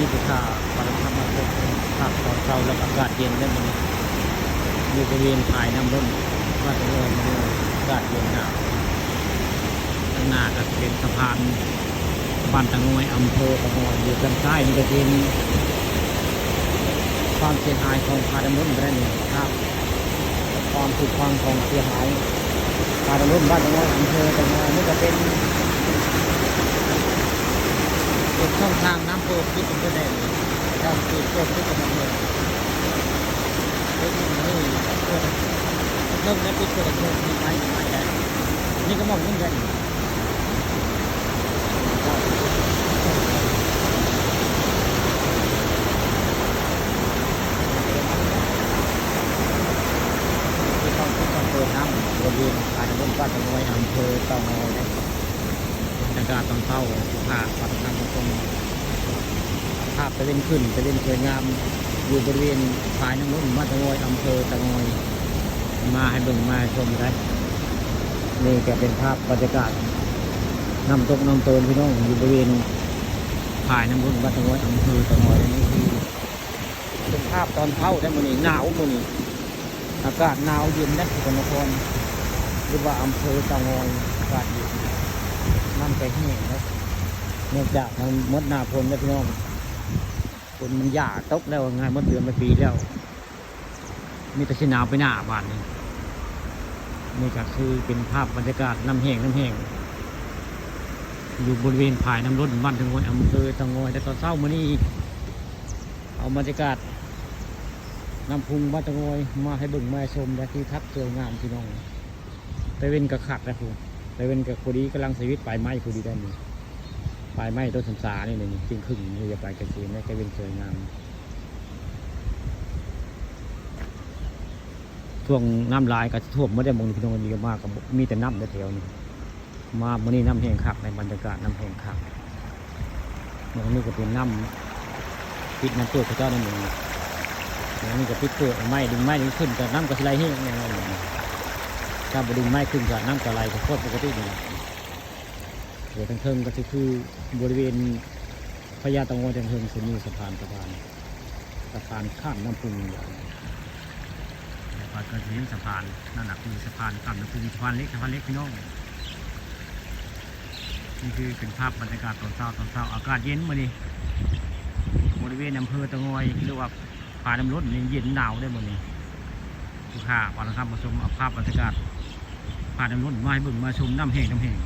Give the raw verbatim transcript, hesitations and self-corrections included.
ที่ผู้ข่าวปารำธรรมมาพบภาพตอนเช้าแล้วก็อากาศเย็นได้มื้อนี้ อยู่บริเวณฝายน้ำล้นบ้านตะโงอยมื้อนี้อากาศเย็นหนาว ข้างหน้าก็เป็นสะพานบ้านตะโงอย อำเภอตะโงอย อยู่ด้านซ้ายนี่ก็เป็นความเสียหายของฝายน้ำล้นไปแล้วนี่ครับ ความผุพังของเสียหาย ฝายน้ำล้นบ้านตะโงอย อำเภอตะโงอย นี่ก็เป็น เป็นช่องทางน้ำเปิดปิดเป็นตัวแดง การปิดเปิดปิดเป็นตัวแดง ปิดนี่เปิดเพิ่มและปิดเพิ่มเพิ่มมีไม้มีไม้ใหญ่ นี่ก็มองเหมือนกัน ที่ต้องที่ต้องเปิดน้ำบริเวณฝายน้ำล้นบ้านตะโงอย อำเภอเต่างอยนะ บรรยากาศตอนเช้า ผู้ข่าวปารำธรรมมาพบภาพตะเว็นขึ้น ตะเว็นสวยงาม อยู่บริเวณฝายน้ำล้นบ้านตะโงอย อำเภอตะโงอย มาให้เบิ่งมาชมได้ นี่ก็เป็นภาพบรรยากาศน้ำตกน้ำเตินพี่น้อง อยู่บริเวณฝายน้ำล้นบ้านตะโงอย อำเภอตะโงอย นี่คือเป็นภาพตอนเช้าได้มื้อนี้ หนาวมื้อนี้ อากาศหนาวเย็นนะ สกลนคร หรือว่าอำเภอเต่างอย อากาศเย็น น้ำก็แห้งนะ เนื่องจากมันหมดหน้าฝนแล้วพี่น้อง ฝนมันหย่าตกแล้ว ง่ายหมดเดือนหมดปีแล้ว มีแต่สิหนาวไปหน้าบาดนี้ นี่ก็คือเป็นภาพบรรยากาศน้ำแห้ง น้ำแห้ง อยู่บริเวณฝายน้ำล้นบ้านตะโงอย อำเภอตะโงอย แต่ตอนเช้ามื้อนี้ เอาบรรยากาศน้ำพุงบ้านตะโงอย มาให้เบิ่งมาให้ชมและที่ทักสวยงามพี่น้อง ตะเว็นก็คักนะพู้น ตะเว็นก็พอดีกำลังสวิตช์ปลายไม้พอดีได้นี่ ปลายไม้ต้นสำสานี่นี่ จึงครึ่งนี่จะไปกันเสียนะ ตะเว็นสวยงาม ช่วงน้ำหลายก็ท่วมหมดได้ หม่องนี้พี่น้อง นี่ก็มาก็มีแต่น้ำแถวๆนี่ มามื้อนี้น้ำแห้งคัก ในบรรยากาศน้ำแห้งคัก หม่องนี้ก็เป็นน้ำ ปิดน้ำเปิดเขาเจ้าในหมู่นี่ หม่องนี้ก็ปิดเปิดไม้ ดึงไม้ดึงขึ้นก็น้ำก็สิไหลแห้งแน่นอน ถ้าบ่ดึงไม้ขึ้นก็น้ำก็ไหลก็โคตรปกตินี่แหละ เดี๋ยวทางเทิงก็สิคือบริเวณพญาเต่างอย ทางเทิงสิมีสะพาน สะพาน สะพานข้ามน้ำพุงอย่าง แล้วก็จะเห็นสะพาน นั่นน่ะคือสะพานข้ามน้ำพุง สะพานเหล็ก สะพานเหล็กพี่น้อง นี่คือเป็นภาพบรรยากาศตอนเช้า ตอนเช้า อากาศเย็นมื้อนี้ บริเวณอำเภอเต่างอย หรือว่าฝายน้ำล้นนี่เย็นหนาวได้มื้อนี้ ผู้ข่าวปารำธรรมมาชม เอาภาพบรรยากาศฝายน้ำล้นมาให้เบิ่งมาชม น้ำแห้ง น้ำแห้ง